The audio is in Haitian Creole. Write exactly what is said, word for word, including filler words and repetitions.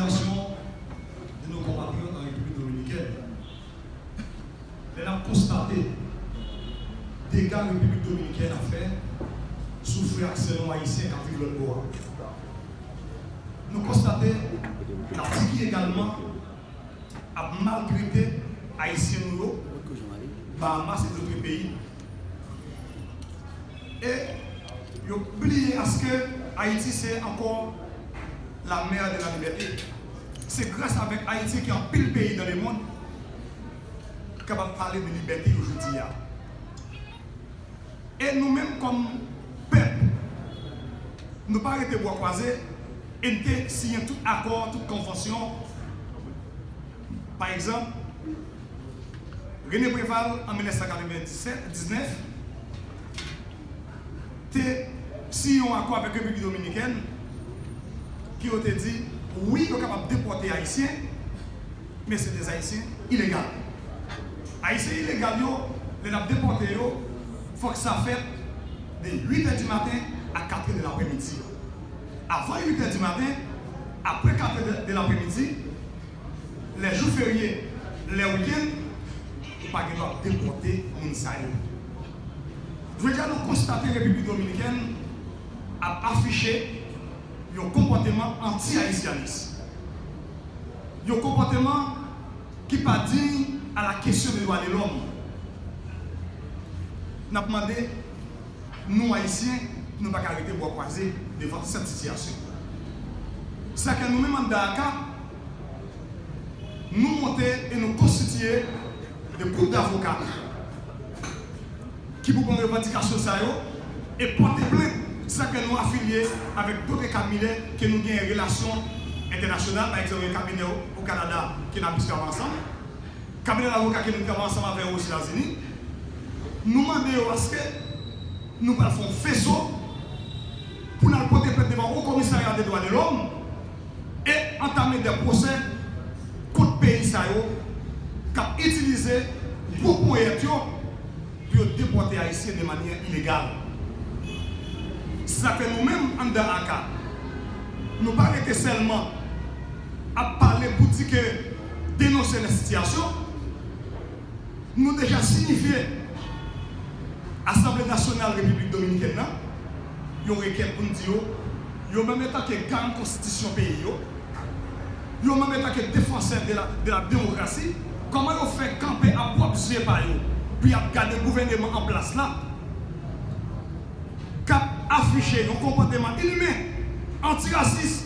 Sitiyasyon de nos compatriotes en République Dominicaine. Lè n ap konstate dega Repiblik Dominikèn ap fè sou frè ak sè nou ayisyen k ap viv lòt bò a. Nou konstate Latiki egalman ap maltrete Ayisyen nou yo, Bahamas e dòt peyi. E yo bliye aske Ayiti se ankò la mère de la liberté. Se gras avèk Ayiti ke anpil peyi dans le monde kapab pale de libète yo jodi a. E nou menm kòm pèp, nou pa rete bwa kwaze e n te siyen tout akò, tout konvansyon. Pa egzanp, René Préval, an mil nèf san katrevendiznèf, te siyen yon akò avèk Repiblik Dominikèn, ke yo te di, wi, yo kapab depòte Ayisyen, men se de Ayisyen ilegal. Ayisyen ilegal yo, lè n ap depòte yo, fòk sa fèt de uit è di maten a kat è de laprèmidi. Avan uit è di maten, apre kat è de, de laprèmidi, lè jou ferye, lè wikenn, ou pa gen dwa depòte moun sa yo. Jodi a, nou konstate Repiblik Dominikèn ap afiche yon konpòteman anti-ayisyanis, yon konpòteman ki pa diy a la kesyon de dwa de lòm. N ap mande, nou Ayisyen, nou pa ka rete bwa kwaze devan sèt sitiyasyon. Sa ke nou menm anndan aka, nou monte e nou konstitiye de gwoup davoka ki pou pran revandikasyon sa yo e pòte plent, sa ke nou afilye avèk dòt kabinè ke nou genyen relasyon entènasyonal, pa egzanp, gen kabinè o Kanada ke n ap travay ansanm, kabinè lavoka ke nou travay ansanm avè yo Ozetazini. Nou mande yo aske nou pral fè yon feso pou n al pote plent devan Wo Komisarya de Dwa de Lòm e antame de pwosè kont peyi sa yo k ap itilize gwo ponyèt yo pou yo depòte Ayisyen de manyè ilegal. Se sa k fè nou menm anndan aka, nou pa rete sèlman ap pale pou di ke denonse lè sitiyasyon, nou deja siyifye Asanble Nasyonal Repiblik Dominikèn nan yon rekèt pou n di yo, yo menm antanke garan konstitisyon peyi yo, yo menm antanke defansè de la, de la demokrasi, kòman yo fè kanpe ak pwòp zye pa yo, pou y ap gade gouvèneman an plas la k ap afiche yon konpòteman inimen, antirasis,